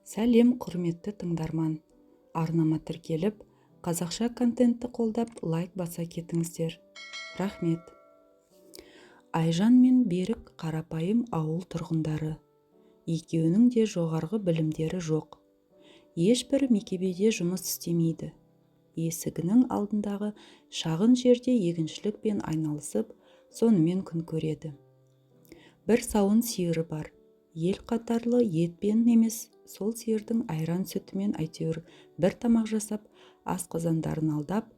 Сәлем, құрметті тыңдарман! Арнама тіркеліп, қазақша контентті қолдап, лайк баса кетіңіздер. Рахмет! Айжан мен Берік қарапайым ауыл тұрғындары. Екеуінің де жоғарғы білімдері жоқ. Ешбір мекемеде жұмыс істемейді. Есігінің алдындағы шағын жерде егіншілікпен айналысып, сонымен күн көреді. Бір сауын сиыры бар. Ел қатарлы етпен емес, сол сиырдың айран сүтімен әйтеуір бір тамақ жасап, асқазандарын алдап,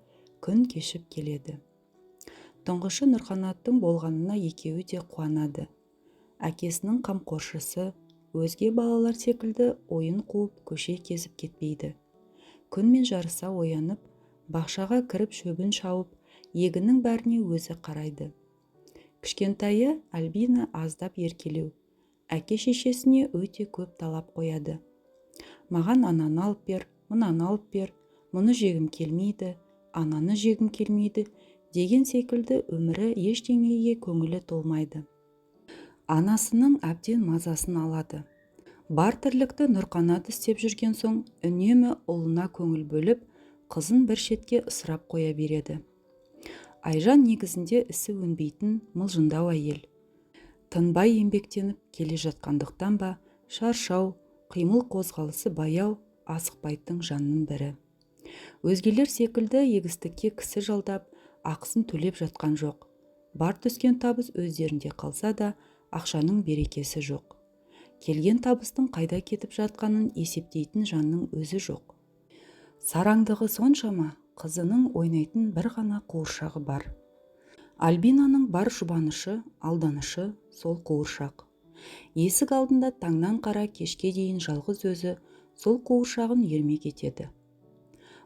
күн кешіп келеді. Тұңғышы Нұрқанаттың болғанына екеуі де қуанады. Әкесінің қамқоршысы, өзге балалар секілді ойын қуып көше кезіп кетпейді. Күнмен жарыса оянып, бақшаға кіріп шөбін шауып, егіннің бәріне өзі қарайды. Кішкентайы Альбина аздап еркелеу, әке-шешесіне өте көп талап қояды. Маған ананы алып бер, мынаны алып бер, мұны жегім келмейді, ананы жегім келмейді деген секілді өмірі ештеңеге көңілі толмайды. Анасының әбден мазасын алады. Бар тірлікті Нұрқанат істеп жүрген соң үнемі ұлына көңіл бөліп, қызын бір шетке ысырап қоя береді. Айжан негізінде ісі өнбейтін мылжыңдау әйел. Тынбай еңбектеніп келе жатқандықтан ба, шаршау, қимыл қозғалысы баяу, асықпайтын жанның бірі. Өзгелер секілді егістікке кісі жалдап, ақысын төлеп жатқан жоқ. Бар түскен табыс өздерінде қалса да, ақшаның берекесі жоқ. Келген табыстың қайда кетіп жатқанын есептейтін жанның өзі жоқ. Сараңдығы соншама, қызының ойнайтын бір ғана қуыршағы бар. Альбинаның бар жұбанышы, алданышы сол қуыршақ. Есік алдында таңнан қара кешке дейін жалғыз өзі сол қуыршағын ермек етеді.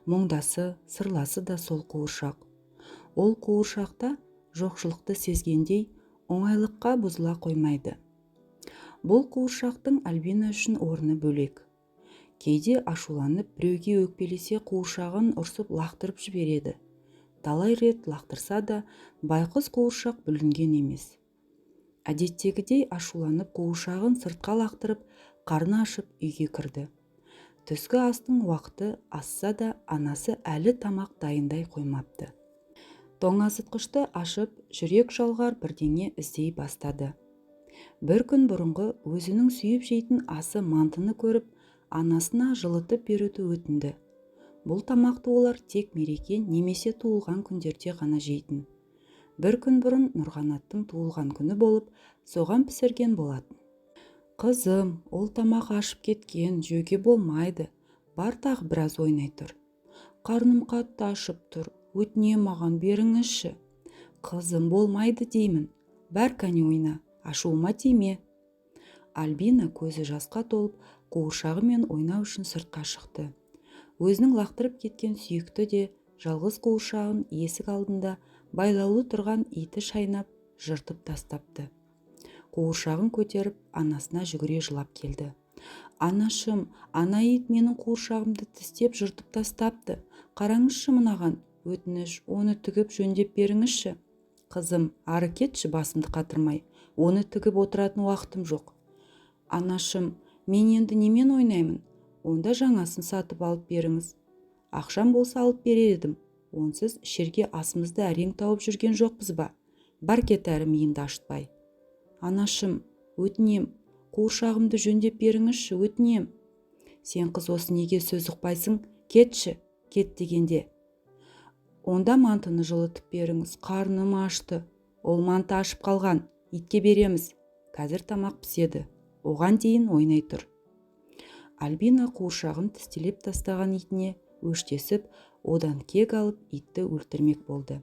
Мұңдасы, сырласы да сол қуыршақ. Ол қуыршақта жоқшылықты сезгендей оңайлыққа бұзыла қоймайды. Бұл қуыршақтың Альбина үшін орны бөлек. Кейде ашуланып, біреуге өкпелесе қуыршағын ұрсып лақтырып жібереді. Талай рет лақтырса да, байқұс қуыршақ бүлінген емес. Әдеттегідей ашуланып қуыршағын сыртқа лақтырып, қарны ашып үйге кірді. Түскі астың уақыты асса да, анасы әлі тамақ дайындай қоймапты. Тоңазытқышты ашып, жүрек жалғар бірдеңе іздей бастады. Бір күн бұрынғы өзінің сүйіп жейтін асы мантыны көріп, анасына жылытып беруді өтінді. Бұл тамақты олар тек мереке немесе туылған күндерде ғана жейтін. Бір күн бұрын Нұрқанаттың туылған күні болып, соған пісірген болатын. Қызым, ол тамақ ашып кеткен, жеуге болмайды. Бар тағы біраз ойнай тұр. Қарным қатты ашып тұр, өтіне маған беріңізші. Қызым, болмайды деймін. Бар кәне ойна, ашуыма тиме. Альбина көзі жасқа толып, қуыршағымен ойнау үшін сыртқа шықты. Өзінің лақтырып кеткен сүйікті де жалғыз қуыршағын есік алдында байлаулы тұрған иті шайнап, жыртып тастапты. Қуыршағын көтеріп, анасына жүгіре жылап келді. Анашым, ана ит менің қуыршағымды тістеп жыртып тастапты. Қараңызшы мынаған, өтініш, оны тігіп жөндеп беріңізші. Қызым, ары кетші басымды қатырмай, оны тігіп отыратын уақытым жоқ. Анашым, мен енді немен ойнаймын? Онда жаңасын сатып алып беріңіз. Ақшам болса алып берер едім. Онсыз ішерге асымызды әрең тауып жүрген жоқпыз ба? Бар кет әрі миымды ашытпай. Анашым, өтінем, қуыршағымды жөндеп беріңізші, өтінем. Сен қыз осы неге сөз ұқпайсың? Кетші, кет дегенде. Онда мантыны жылытып беріңіз, қарным ашты. Ол манты ашып қалған, итке береміз. Қазір тамақ піседі. Оған дейін ойнай тұр. Альбина қуыршағын тістелеп тастаған итіне өштесіп, одан кек алып, итті өлтірмек болды.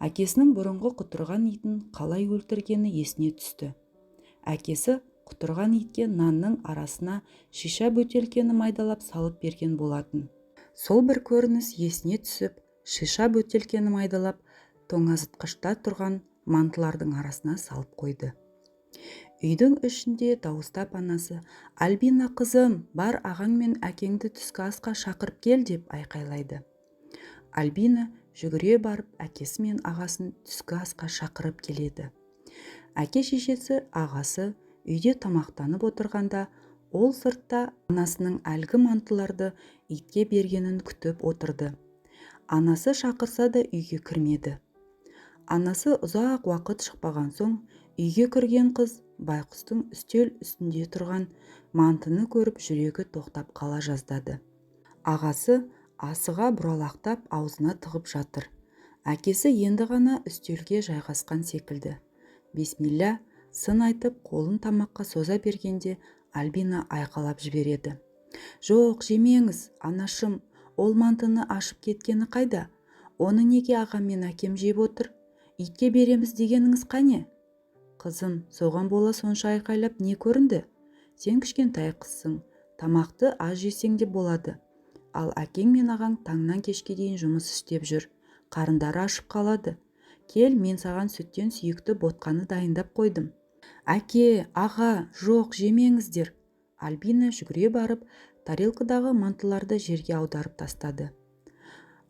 Әкесінің бұрынғы құтырған итін қалай өлтіргені есіне түсті. Әкесі құтырған итке нанның арасына шиша бөтелкені майдалап салып берген болатын. Сол бір көрініс есіне түсіп, шиша бөтелкені майдалап, тоңазытқышта тұрған мантылардың арасына салып қойды. Үйдің ішінде дауыстап анасы, Альбина қызым, бар ағаң мен әкеңді түскі асқа шақырып кел деп айқайлайды. Альбина жүгіре барып, әкесі мен ағасын түскі асқа шақырып келеді. Әке шешесі, ағасы үйде тамақтанып отырғанда, Ол сыртта анасының әлгі мантыларды итке бергенін күтіп отырды. Анасы шақырса да үйге кірмеді. Анасы ұзақ уақыт шықпаған соң үйге кірген қыз байқұстың үстел үстінде тұрған мантыны көріп жүрегі тоқтап қала жаздады. Ағасы асыға бұралақтап аузына тығып жатыр. Әкесі енді ғана үстелге жайғасқан секілді. Бисмилла сын айтып қолын тамаққа соза бергенде Альбина айқайлап жібереді. Жоқ, жемеңіз, анашым, ол мантыны ашып кеткені қайда? Оны неге ағам мен әкем жеп отыр? Итке береміз дегеніңіз қане? Қызым, соған бола сонша айқайлап не көрінді? Сен кішкентай қызсың, тамақты аз жесең де болады. Ал әкең мен ағаң таңнан кешке дейін жұмыс істеп жүр, қарындары ашып қалады. Кел, мен саған сүттен сүйікті ботқаны дайындап қойдым. Әке, аға, жоқ, жемеңіздер. Альбина жүгіре барып, тарелкадағы мантыларды жерге аударып тастады.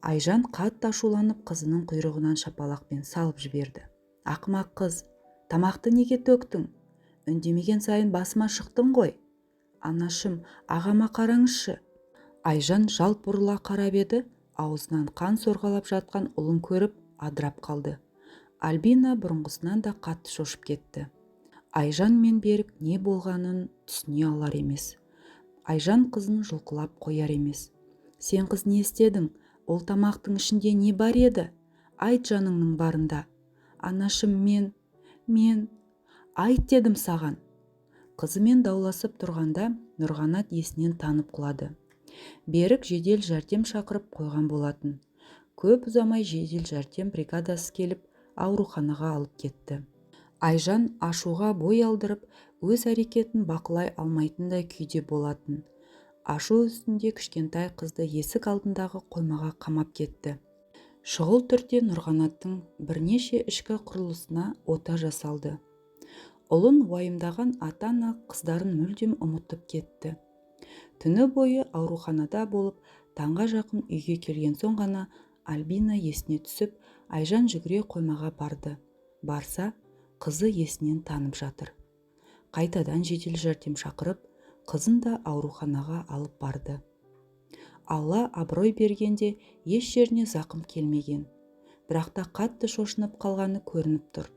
Айжан қатты ашуланып қызының құйрығынан шапалақпен салып жіберді. Ақымақ қыз, тамақты неге төктің? Үндемеген сайын басыма шықтың ғой. Анашым, ағама қараңызшы. Айжан жалт бұрыла қарап еді, аузынан қан сорғалап жатқан ұлын көріп адырап қалды. Альбина бұрынғысынан да қатты шошып кетті. Айжан мен Берік не болғанын түсіне алар емес. Айжан қызын жұлқылап қояр емес. Сен қыз не істедің? Ол тамақтың ішінде не бар еді? Айт жаныңның барында. Анашым, мен, айт дедім саған. Қызымен дауласып тұрғанда Нұрғанат есінен танып құлады. Берік жедел жәрдем шақырып қойған болатын. Көп ұзамай жедел жәрдем бригадасы келіп, ауруханаға алып кетті. Айжан ашуға бой алдырып, өз әрекетін бақылай алмайтындай күйде болатын. Ашу үстінде кішкентай қызды есік алдындағы қоймаға қамап кетті. Шұғыл түрде Нұрғанаттың бірнеше ішкі құрылысына ота жасалды. Ұлын уайымдаған ата-ана қыздарын мүлдем ұмытып кетті. Түні бойы ауруханада болып, таңға жақын үйге келген соң ғана Альбина есіне түсіп, Айжан жүгіре қоймаға барды. Барса, қызы есінен танып жатыр. Қайтадан жедел жәрдем шақырып, қызын да ауруханаға алып барды. Алла абырой бергенде еш жеріне зақым келмеген. Бірақ та қатты шошынып қалғаны көрініп тұр.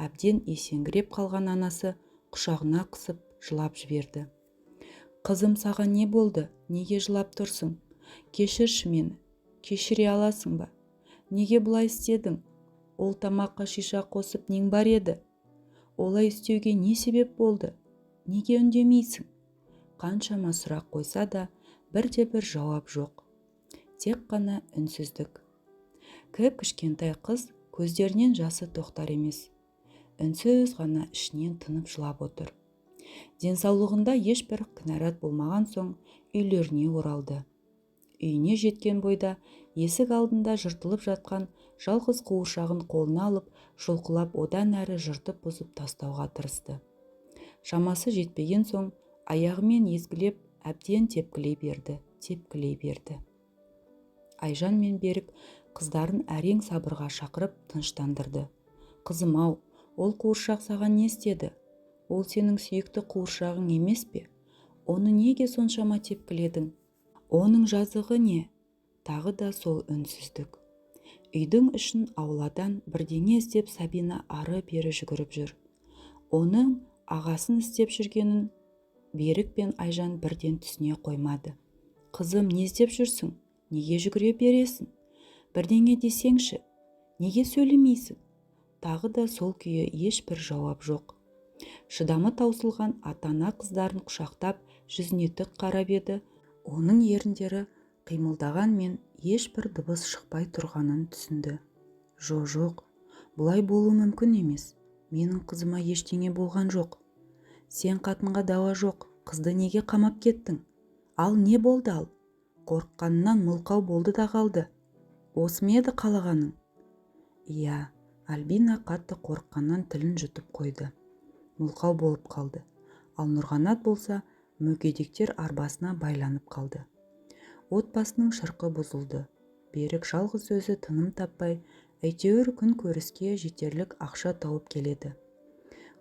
Әбден есеңгіреп қалған анасы құшағына қысып жылап жіберді. Қызым, саған не болды? Неге жылап тұрсың? Кешірші мені. Кешіре аласың ба? Неге бұлай істедің? Ол тамаққа шиша қосып нең бар еді? Олай істеуге не себеп болды? Неге үндемейсің? Қаншама сұрақ қойса да, бірде-бір жауап жоқ. Тек қана үнсіздік. Кіп-кішкентай қыз көздерінен жасы тоқтар емес. Үнсіз ғана ішінен тынып жылап отыр. Денсаулығында ешбір кінәрат болмаған соң үйлеріне оралды. Үйіне жеткен бойда есік алдында жыртылып жатқан жалғыз қуыршағын қолына алып, жұлқылап одан әрі жыртып бұзып тастауға тырысты. Шамасы жетпеген соң аяғымен езгілеп әбден тепкілей берді, тепкілей берді. Айжан мен Берік қыздарын әрең сабырға шақырып тыныштандырды. Қызым-ау, ол қуыршақ саған не істеді? Ол сенің сүйікті қуыршағың емес пе? Оны неге соншама тепкіледің? Оның жазығы не? Тағы да сол үнсіздік. Үйдің ішін ауладан бірдеңе іздеп Сабина ары-бері жүгіріп жүр. Оның ағасын іздеп жүргенін Берік пен Айжан бірден түсіне қоймады. Қызым, не іздеп жүрсің? Неге жүгіре бересің? Бірдеңе десеңші, неге сөйлемейсің? Тағы да сол күйі ешбір жауап жоқ. Шыдамы таусылған ата-ана қыздарын құшақтап, жүзіне тік қарап еді, оның еріндері қимылдағанмен ешбір дыбыс шықпай тұрғанын түсінді. Жоқ, бұлай болуы мүмкін емес. Менің қызыма ештеңе болған жоқ. Сен қатынға дауа жоқ, қызды неге қамап кеттің? Ал не болды ал? Қорыққанынан мылқау болды да қалды. Осы ма еді қалағаның? Иә, Альбина қатты қорыққаннан тілін жұтып қойды. Мылқау болып қалды. Ал Нұрғанат болса, мүгедектер арбасына байланып қалды. Отбасының шырқы бұзылды. Берік жалғыз өзі тыным таппай, әйтеуір күн көріске жетерлік ақша тауып келеді.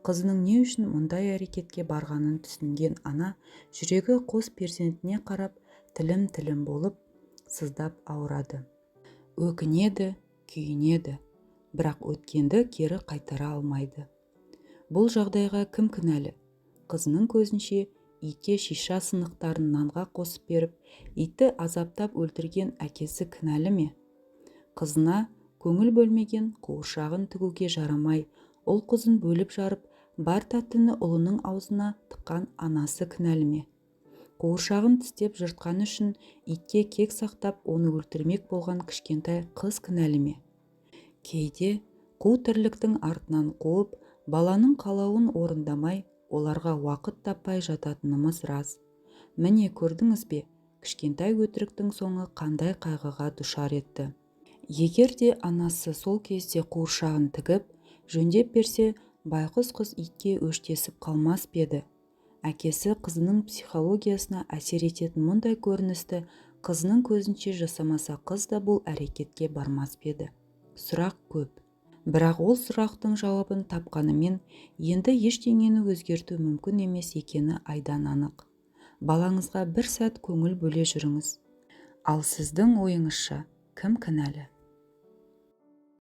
Қызының не үшін мұндай әрекетке барғанын түсінген ана жүрегі қос перзентіне қарап тілім-тілім болып, сыздап ауырады. Өкінеді, күйінеді, бірақ өткенді кері қайтара алмайды. Бұл жағдайға кім кінәлі? Қызының көзінше итке шиша сынықтарын нанға қосып беріп, итті азаптап өлтірген әкесі кінәлі ме? Қызына көңіл бөлмеген, қуыршағын тігуге жарамай, ұл-қызын бөліп-жарып, бар тәттіні ұлының аузына тыққан анасы кінәлі ме? Қуыршағын тістеп жыртқаны үшін итке кек сақтап, оны өлтірмек болған кішкентай қыз кінәлі ме? Кейде қу тірліктің артынан қуып, баланың қалауын орындамай, оларға уақыт таппай жататынымыз рас. Міне, көрдіңіз бе, кішкентай өтіріктің соңы қандай қайғыға душар етті. Егер де анасы сол кезде қуыршағын тігіп, жөндеп берсе, байғұс қыз итке өштесіп қалмас па еді? Әкесі қызының психологиясына әсер ететін мұндай көріністі қызының көзінше жасамаса, қыз да бұл әрекетке бармас па еді? Сұрақ көп. Бірақ ол сұрақтың жауабын тапқанымен, енді ештеңені өзгерту мүмкін емес екені айдан анық. Балаңызға бір сәт көңіл бөле жүріңіз. Ал сіздің ойыңызша, кім кінәлі?